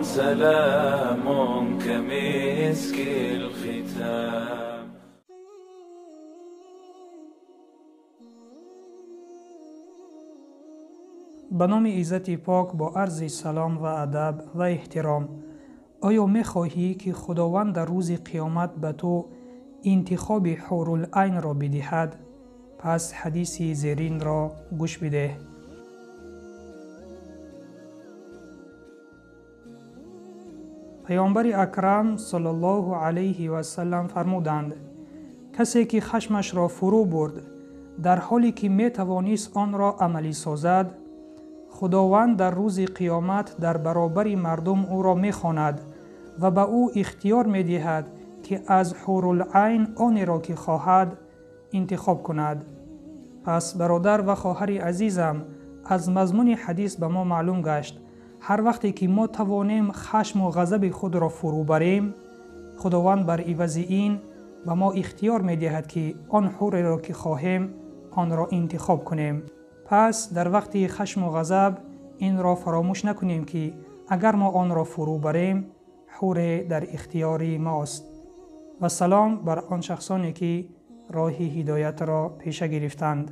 سلام كمسك الختام. Ба номи Иззати Пок, бо арзи салом ва адаб ва эҳтиром. Оё мехоҳӣ, ки Худованд дар рӯзи қиёмат ба ту интихоби ҳурулайнро бидиҳад? Пас ҳадиси зеринро гӯш бидеҳ. Паёмбари Акрам саллаллоҳу алайҳи васаллам фармуданд: касе ки хашмашро фурӯ бурд, дар ҳоле ки метавонист онро амалӣ созад, Худованд дар рӯзи қиёмат дар баробари мардум ӯро мехонад ва ба ӯ ихтиёр медиҳад, ки аз ҳурулайн онеро ки хоҳад интихоб кунад. Пас, бародар ва хоҳари азизам, аз мазмуни ҳадис ба мо маълум гашт: ҳар вақте ки мо тавонем хашму ғазаби худро фурӯ барем, Худованд бар ивази ин ба мо ихтиёр медиҳад, ки он ҳуреро ки хоҳем, онро интихоб кунем. Пас дар вақти хашму ғазаб инро фаромӯш накунем, ки агар мо онро фурӯ барем, ҳуре дар ихтиёри мост. Ва салом бар он шахсоне, ки роҳи ҳидоятро пеша гирифтанд.